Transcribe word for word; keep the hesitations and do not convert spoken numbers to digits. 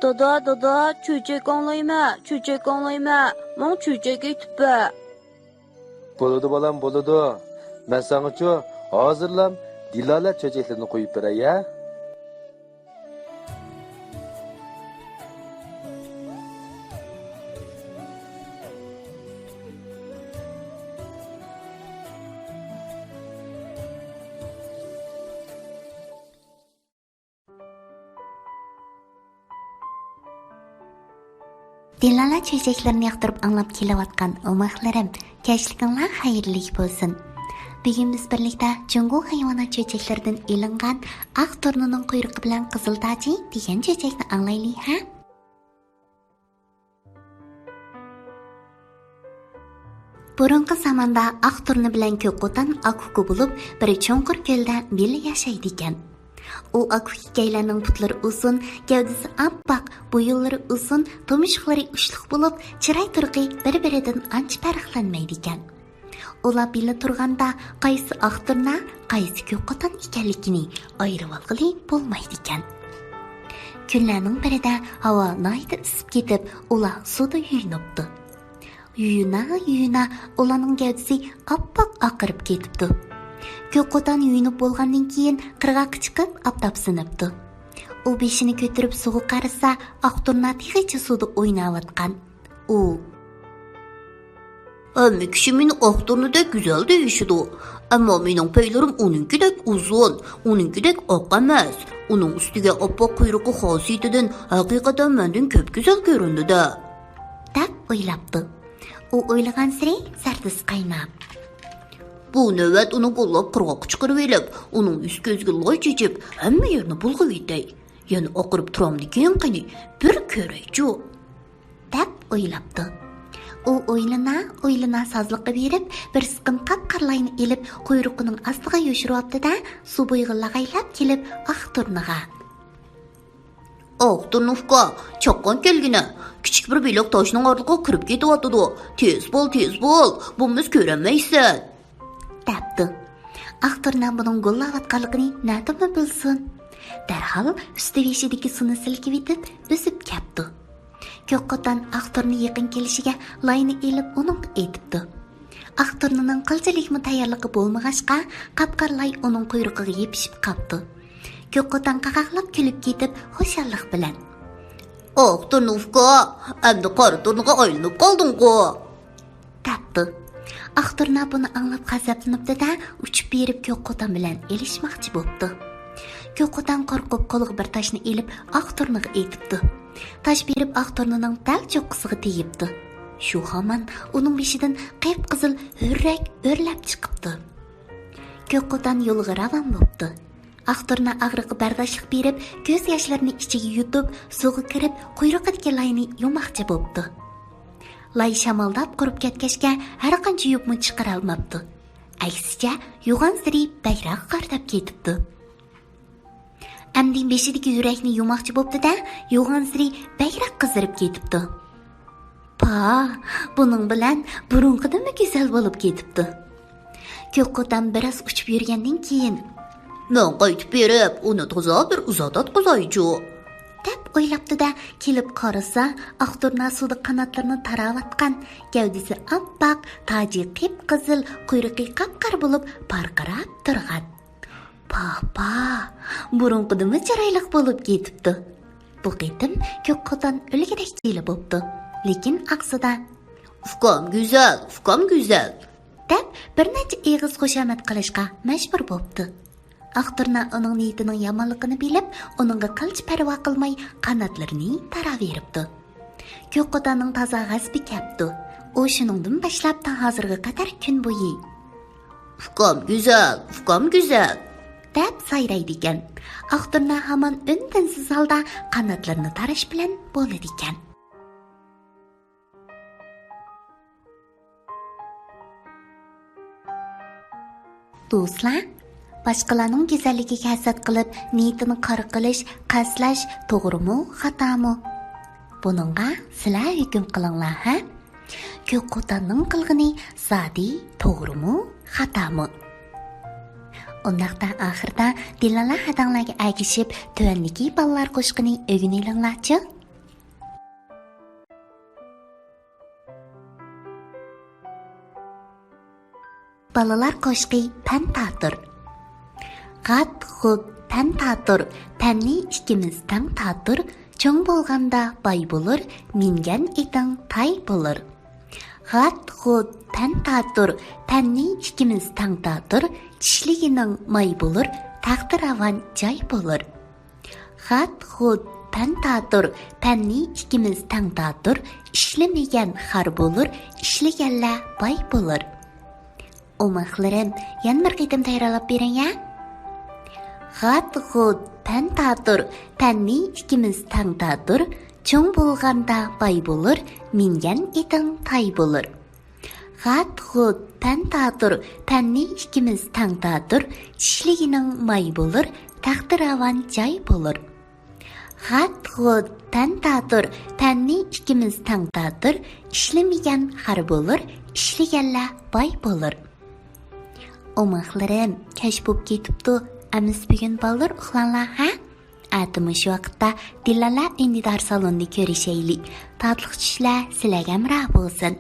دادا، دادا، چۆچەك ئاڭلايمەن، چۆچەك ئاڭلايمەن، ماڭا چۆچەك ئېيتىپ بەر. بولىدۇ بالام، بولىدۇ. مەن ساڭىچۇ ھازىرلا دىلالە چۆچەكلىرىنى قويۇپ بېرەي ھە. دىلالە چۆچەكلىرىنى ياقتۇرۇپ ئاڭلاپ كېلىۋاتقان ئوماقلىرىم، كەچلىكىڭلار خەيرلىك بولسۇن. بۈگۈن بىز بىرلىكتە جۇڭگو ھايۋانات چۆچەكلىرىدىن ئېلىنغان ئاق تۇرنىنىڭ قۇيرۇقى بىلەن قىزىل تاجى دېگەن چۆچەكنى ئاڭلايلى ھە. بۇرۇنقى زاماندا ئاق تۇرنا بىلەن كۆك قوتان ئاكا-ئۇكا بولۇپ، بىر چوڭقۇر كۆلدە بىللە ياشايدىكەن. ئۇ ئاكا-ئۇكا ئىككىيلەننىڭ پۇتلىرى ئۇزۇن، گەۋدىسى ئاپئاق، بويۇنلىرى ئۇزۇن، تۇمشۇقلىرى ئۇچلۇق بولۇپ، چىراي تۇرقى بىر-بىرىدىن ئانچە پەرقلەنمەيدىكەن. ئۇلار بىللە تۇرغاندا، قايسى ئاق تۇرنا، قايسى كۆك قوتان ئىكەنلىكىنى ئايرىۋالغىلى بولمايدىكەن. كۈنلەرنىڭ بىرىدە ھاۋا ناھايىتى ئىسسىپ كېتىپ، ئۇلار سۇدا يۇيۇنۇپتۇ. يۇيۇنا، يۇيۇنا ئۇلارنىڭ گەۋدىسى ئاپئاق ئاقىرىپ كېتىپتۇ. كۆك قوتان يۇيۇنۇپ بولغاندىن كېيىن قىرغاققا چىقىپ ئاپتاپسىنىپتۇ. ئۇ بېشىنى كۆتۈرۈپ سۇغا قارىسا، ئاق تۇرنا تېخىچە سۇدا ئويناۋاتقان. ئۇ، ھەممە كىشى مېنى ئاق تۇرنىدەك گۈزەل دېيىشىدۇ، ئەمما مېنىڭ پەيلىرىم ئۇنىڭكىدەك ئۇزۇن، ئۇنىڭكىدەك ئاق ئەمەس. ئۇنىڭ ئۈستىگە ئاپئاق قۇيرۇقى خاسىيىتىدىن ھەقىقەتەن مەندىن كۆپ گۈزەل كۆرۈنىدۇ-دە. دەپ ئويلاپتۇ. ئۇ ئويلىغانسېرى زەردىسى قايناپ، بۇ نۆۋەت ئۇنى گوللاپ قىرغاققا چىقىرىۋېلىپ، ئۇنىڭ يۈز-كۆزىگە لاي چېچىپ، ھەممە يېرىنى بۇلغىۋېتەي. يەنە ئاقىرىپ تۇرامدىكىن قېنى، بىر كۆرەيچۇ. دەپ ئويلاپتۇ. ئۇ ئويلىنا، ئويلىنا سازلىققا بېرىپ، بىر سىقىم قاپقارا لاينى ئېلىپ، قۇيرۇقىنىڭ ئاستىغا يوشۇرۇۋاپتۇ-دە، سۇ بويىغا لاغايلاپ كېلىپ، ئاق تۇرنىغا. ئاق تۇرنا ئۇكا، چاققان كەلگىنە. كىچىك بىر بېلىق تاشنىڭ ئارىلىقىغا كىرىپ كېتىۋاتىدۇ. تېز بول، تېز بول، بولمىسا كۆرەلمەيسەن. دەپتۇ. ئاق تۇرنا بۇنىڭ گوللاۋاتقانلىقىنى نەدىنمۇ بىلسۇن؟ دەرھال ئۈستى بېشىدىكى سۇنى سىلكىۋېتىپ، ئۈزۈپ كەپتۇ. كۆك قوتان ئاق تۇرنا يېقىن كېلىشىگە لاينى ئېلىپ ئۇنىڭغا ئېتىپتۇ. ئاق تۇرنىنىڭ قىلچىلىكمۇ تەييارلىقى بولمىغاچقا، قاپقارا لاي ئۇنىڭ قۇيرۇقىغا يېپىشىپ قاپتۇ. كۆك قوتان قاقاقلاپ كۈلۈپ كېتىپ، خۇشاللىق بىلەن، ئاق تۇرنا ئۇكا، ئەمدى قارا تۇرنىغا ئايلىنىپ قالدىڭغۇ! دەپتۇ. ئاق تۇرنا بۇنى ئاڭلاپ غەزەپلىنىپتۇ-دە، ئۇچۇپ بېرىپ كۆك قوتان بىلەن ئېلىشماقچى بوپتۇ. كۆك قوتان قورقۇپ قولىغا بىر تاشنى ئېلىپ ئاق تۇرنىغا ئېتىپتۇ. تاش بېرىپ ئاق تۇرنىنىڭ دەل چوققىسىغا تېگىپتۇ. شۇ ھامان ئۇنىڭ بېشىدىن قىپقىزىل ھۆررەك ئۆرلەپ چىقىپتۇ. كۆك قوتان يولىغا راۋان بوپتۇ. ئاق تۇرنا ئاغرىققا بەرداشلىق بېرىپ، كۆز ياشلىرىنى ئىچىگە يۇتۇپ، سۇغا كىرىپ، قۇيرۇقىدىكى لاينى يۇماقچى بوپتۇ. لاي شامالداپ قۇرۇپ كەتكەچكە، ھەرقانچە يۇيۇپمۇ چىقىرالماپتۇ. ئەكسىچە، يۇغانسېرى بەكرەك قارىداپ كېتىپتۇ. ئەمدى بېشىدىكى ھۆررەكنى يۇماقچى بوپتۇ-دە، يۇغانسېرى بەكرەك قىزىرىپ كېتىپتۇ. پا، بۇنىڭ بىلەن بۇرۇنقىدىنمۇ گۈزەل بولۇپ كېتىپتۇ. كۆك قوتان بىراز ئۇچۇپ يۈرگەندىن كېيىن، مەن قايتىپ بېرىپ، ئۇنى تازا بىر ئۇزاتاتقۇزايچۇ، دەپ ئويلاپتۇ-دە، كېلىپ قارىسا، ئاق تۇرنا سۇدا قاناتلىرىنى تاراۋاتقان، گەۋدىسى ئاپئاق، تاجى قىپقىزىل، قۇيرۇقى قاپقارا بولۇپ پارقىراپ تۇرغان. پاھ، پاھ، بۇرۇنقىدىنمۇ چىرايلىق بولۇپ كېتىپتۇ. بۇ قېتىم كۆك قوتان ئۆلگۈدەك جىلە بوپتۇ. لېكىن ئاغزىدا، ئۇكام گۈزەل، ئۇكام گۈزەل، دەپ بىر نەچچە ئېغىز خۇشامەت قىلىشقا مەجبۇر بوپتۇ. ئاق تۇرنا ئۇنىڭ نىيىتىنىڭ يامانلىقىنى بىلىپ، ئۇنىڭغا قىلچە پەرۋا قىلماي قاناتلىرىنى تاراۋېرىپتۇ. كۆك قوتاننىڭ تازا غەزىپى كەپتۇ. ئۇ شۇنىڭدىن باشلاپ تا ھازىرغا قەدەر كۈن بويى، ئۇكام گۈزەل، ئۇكام گۈزەل، دەپ سايرايدىكەن. ئاق تۇرنا ھامان ئۈن-تىنسىز ھالدا قاناتلىرىنى تاراش بىلەن بولىدىكەن. دوستلار، باشقىلارنىڭ گۈزەللىكىگە ھەسەت قىلىپ، نىيىتىنى قارا قىلىش، قەستلەش توغرىمۇ، خاتامۇ؟ بۇنىڭغا سىلەر ھۆكۈم قىلىڭلار، ھە؟ كۆك قوتاننىڭ قىلغىنى زادى توغرىمۇ، خاتامۇ؟ ئۇنداقتا ئاخىردا دىلالە ھەدەڭلەرگە ئەگىشىپ، تۆۋەندىكى بالىلار قوشىقىنى ئۆگىنىۋېلىڭلارچۇ. بالىلار قوشىقى پەن تاتۇر. غات غۇت پەن تاتۇر، پەننى ئىككىمىز تەڭ تاتۇر، چوڭ بولغاندا باي بولۇر، مىنگەن ئېتىڭ تاي بولۇر. غات غۇت پەن تاتۇر، پەننى ئىككىمىز تەڭ تاتۇر، چىشلىگىنىڭ ماي بولۇر، تەختى راۋان جاي بولۇر. غات غۇت پەن تاتۇر، پەننى ئىككىمىز تەڭ تاتۇر، ئىشلىمىگەن خار بولۇر، ئىشلىگەنلەر باي بولۇر. ئوماقلىرىم، يەنە بىر قېتىم تەكرارلاپ بېرىڭ ھە. غات غۇت پەن تاتۇر، پەننى ئىككىمىز تەڭ تاتۇر، چوڭ بولغاندا باي بولۇر، مىنگەن ئېتىڭ تاي بولۇر. غات غۇت پەن تاتۇر، پەننى ئىككىمىز تەڭ تاتۇر، چىشلىگىنىڭ ماي بولۇر، تەختى راۋان جاي بولۇر. غات غۇت پەن تاتۇر، پەننى ئىككىمىز تەڭ تاتۇر، ئىشلىمىگەن خار بولۇر، ئىشلىگەنلەر باي بولۇر. ئوماقلىرىم، كەچ بوپ كېتىپتۇ، ئەمىسە بۈگۈن بالىلار ئۇخلاڭلار ھە. ئەتە مۇشۇ ۋاقىتتا دىلالە ئۈندىدار سالونىدا كۆرۈشەيلى. تاتلىق چۈشلەر سىلەرگە ھەمراھ بولسۇن.